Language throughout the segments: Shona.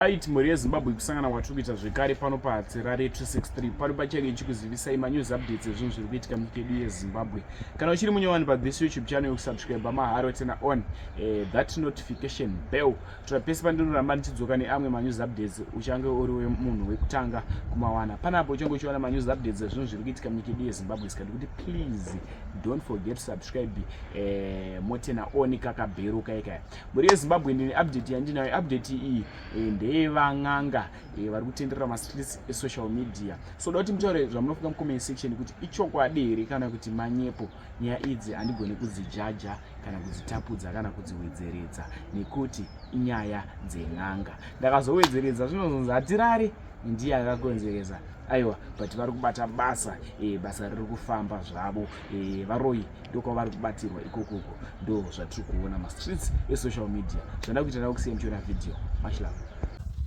Right, mhuri yeZimbabwe kusangana kwatiri kuita zvekare pano paHatirare 263 pano pachange ichikuzivisai manews updates ezvinhu zviri kuitika munyika yedu yeZimbabwe. Kana uchiri munyowani pathis YouTube channel yokusubscribe mahara turn on eh, that notification bell kuitira pese pandinoramba ndichidzoka neamwe manews updates uchange uri munhu wekutanga kumawana. Panapo uchange uchiwana manews updates ezvinhu zviri kuitika munyika yedu yeZimbabwe saka ndikuti please don't forget to subscribe eh, motena on kakabhero kaikaya. Mhuri yeZimbabwe ndine update yandinayo. Update iyi eh, ndeyevan'anga eh, vari kutenderera mastreets esocial media. So da kuti mutaure zvamunofunga mucomment section kuti ichokwadi here kana kuti manyepo. Nyaya idzi handigoni kudzijaja kana kudzitapudza kana kudziwedzeredza nekuti inyaya dzen'anga. Ndakazowedzeredza zvinozonzi hatirare ndiye akakonzeresa aiwa but vari kubata basa e, basa riri kufamba zvavo e, varoyi ndokwavari kubatirwa ikokoko ndo zvatiri kuona mastreets esocial media zvanda kuita ndakusiya muchiona video much love.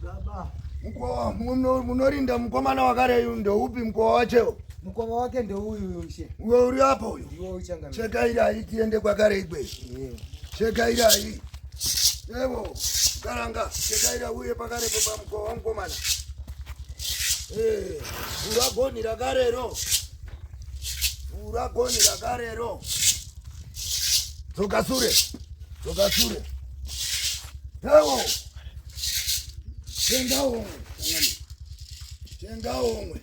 Baba, mukova munorinda mukomana wakare ndeupi mukova wachewo? Mukova wake ndeuyu ishe. Uyo uri apo uyo. Ndiwo uchangamira. Chekairai tiende kwakare igwe. Chekairai. Evo, karanga, chekaira uye pakarepo pamukova wamukomana. Eh, uragoni rakarero. Vhura gonhi rakarero. Dzoka sure. Dzoka sure. Hewo. Tenga homwe. Tenga homwe.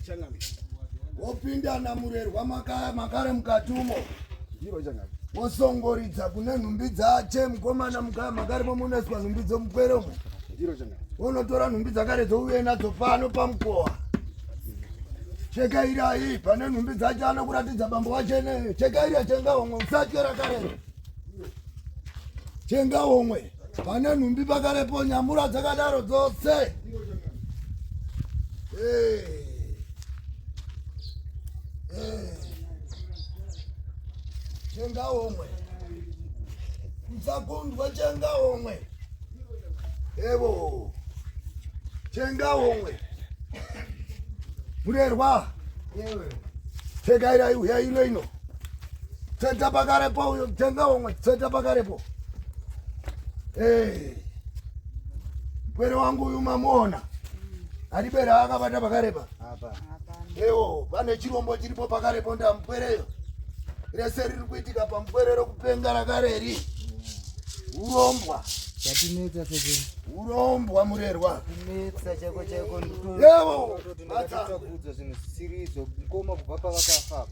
Wopinda namurerwa makare mukati umo. Wosongoridza kune nhumbi dzache mukomana makare momunoiswa nhumbi dzomukwere umo. Wonotora nhumbi dzakare dzouye nadzo pano pamukowa. Chekairai pane nhumbi dzacho anokuratidza bambo wachene. Chekaira chenga homwe usatye rakarero. Chenga homwe pane nhumbi pakarepo nyamura dzakadaro dzose. Hey. Hey. Chenga homwe. Usakundwa chenga homwe. Evo. Chenga homwe. Murerwa. Tekaira uya ino ino. Tseta pakarepo uyo tenga umwe tseta pakarepo. Eh. Pwere wangu uyu mamuona. Aribera akabata pakarepa. Apa. Ewo, pane chirombo chiripo pakarepo ndamupwereyo. Rese riri kuitika pamupwerero kupenga rakareri. Urombwa. Chatinetsa sekuru. Urombwa murerwa. Kunetsa chaiko chaiko Yevo. nditokudzwa zvinhu zvisiri izvo mukoma kubva pavakafa apa.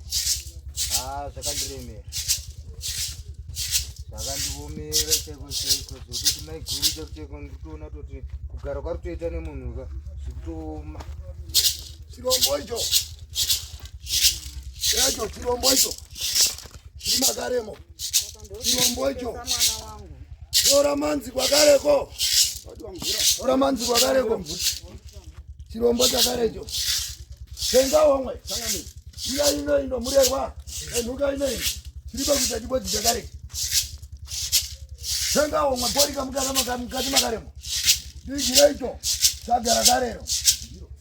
Ah zvakandiremera. Zvakandiomera chaiko chaiko zvototi maiguru chaiko chaiko nditoona toti kugara kwarutoita nemunhu ka zvikutooma. Chirombo icho. Echo chirombo icho. Chiri makaremo. Chirombo icho. Tora manzi kwakareko. Tora manzi kwakareko. Chirombo chakare icho. Tenga womwe. Iya ino ino murerwa. Nhuka ino ino. Chiri pakuita chibodzi chakare. Tenga womwe porika mukati makaremo. Digira icho. Sagara karero.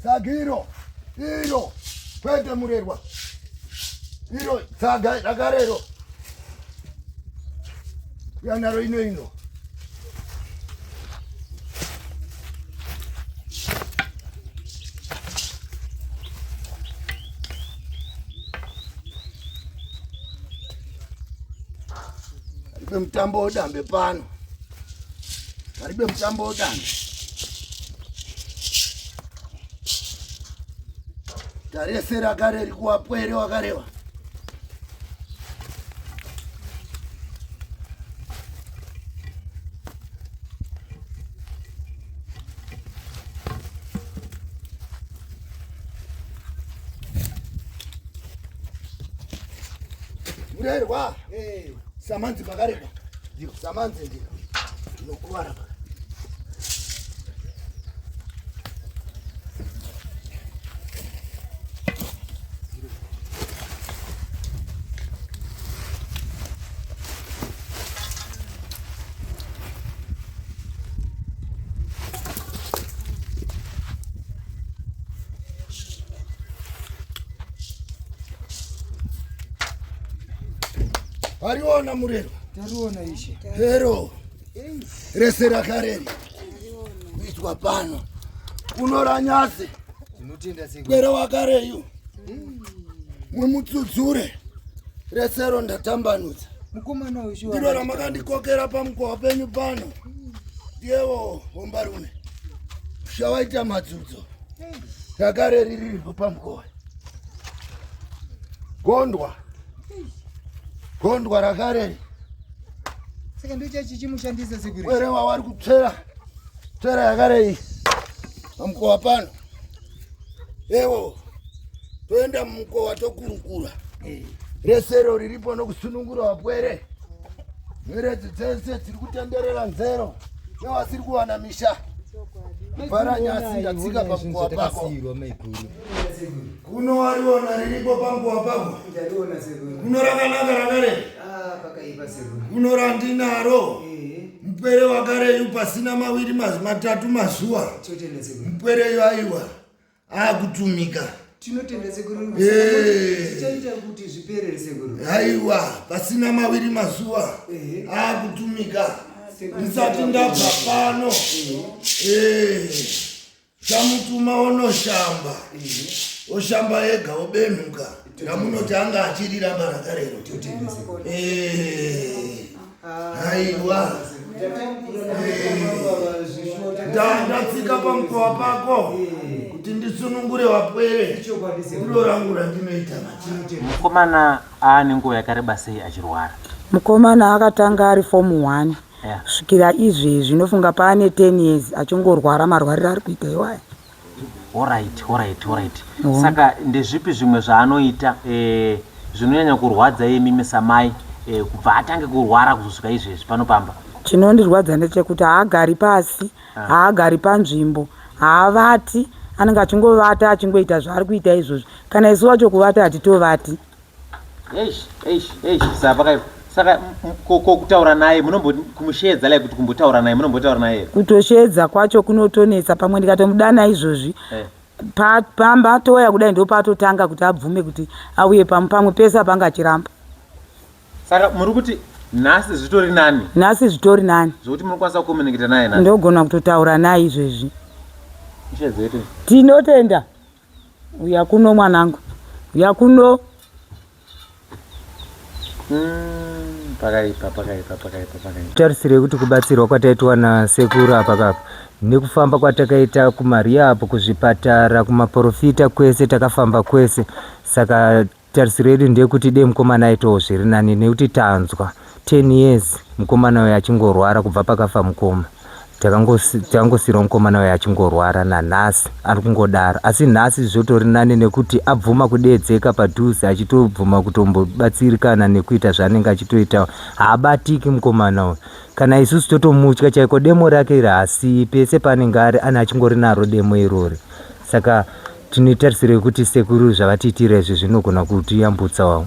Sagiro. Iro. Kwete murerwa. Iro tsaga rakarero. Yanaro ino ino. Paribe mutambo wodambe pano. Paribe mutambo wodambe. Tarese rakareri kuwapwere wakarewa. Murerwa. Hey. Samanzi pakareba. Ndiro samanzi ndiro. Ndinokuvara paka. Pariona murero. Tariona ishe. Hero. Rese rakareri. Kuitwa pano. Kunoranyasi. Tinotenda sekuru. Kwere wakareyu. Mumutsudzure. Resero ndatambanudza. Mukomana uyu shuwa. Ndiro ramakandikokera pamukova penyu pano. Ndiyewo hombarume. Shawaita madzudzo. Rakare riripo pamukova. Gondwa. Gondwa rakare. Saka ndochachichimushandisa sekuru. Were wawari kutsvera. Tsvera yakare iyi. Pamukova pano. Ewo. Toenda mumukova tokurukura. Resero riripo nokusunungura wapwere. Nyeredzi dzese dziri kutenderera nzero nevasiri kuwana misha. Vhara nyasi ndatsika pamukova pako. Kuno wariona riripo pamukova pako. Kuno rakanaka rakare. Ah, Kuno randinaro. Mupere wakareyu pasina mawiri matatu mazuva. Mupwereyu aiwa. akutumika tinotenda sekuru Eh. tichaita kuti zvipere sekuru aiwa pasina mawiri mazuva akutumika ndisati ndabva pano Eh, chamutuma onoshamba oshamba ega obenhuka ramunoti anga achiriramba rakarero Eh, aiwa Ndatsika pamukova pako kuti ndisunungure wapwere. Ndiro rangu randinoita manje. Mukomana aane nguva yakareba sei achirwara? Mukomana akatanga ari form 1 Yeah. kusvikira izvezvi ndofunga paane 10 years achingorwara marwariro ari kuita iwaya. Alright, alright, alright. Saka ndezvipi zvimwe zvaanoita eh, zvinonyanya kurwadza imimi samai eh, kubva atange kurwara kuzosvika izvezvi pano pamba? Chinondirwadza ndechekuti haagari pasi, haagari panzvimbo, haavati, anenge achingovata achingoita zvaari kuita izvozvi. Kana isu wacho kuvata hatitovati. Eish, eish, eish, saka pakaipa. Saka ko ko kutaura naye munombo kumusheedza like kuti kumbotaura naye munombotaura naye here? Kutosheedza kwacho kunotonetsa pamwe ndikatomudana izvozvi Eh. pa, pamba touya kudai ndopaatotanga kuti abvume kuti auye pamwe pamwe pese apanga achiramba. Saka muri kuti nhasi zvitori nani? Nhasi zvitori nani. Zvekuti munokwanisa kucommunicate naye nhasi? Ndogona kutotaura naye izvezvi. Musheedze ete. Tinotenda. Uya kuno mwanangu. Uya kuno. Mm, pakaipa pakaipa pakaipa pakaipa. Tarisiro yekuti kubatsirwa kwataitwa nasekuru apa kapa nekufamba kwatakaita kumarehab kuzvipatara kumaporofita kwese takafamba kwese saka Tarisiro yedu ndeyekuti dei mukomana aitawo zviri nani nekuti tanzwa 10 years mukomana uyu achingorwara kubva pakafa mukoma. Takangosiirwa mukomana uyu achingorwara nanhasi ari kungodaro asi nhasi zvotori nani nekuti abvuma kudeedzeka padhuze achitobvuma kutombobatsirikana nekuita zvaanenge achitoita. Haabatiki mukomana uyu kana isusu totomutya chaiko demo rake iri haasiyi pese paanenge ari ane achingori naro demo irori saka Tine tarisiro yekuti sekuru zvavatiitira izvi zvinogona kutiyambutsawo.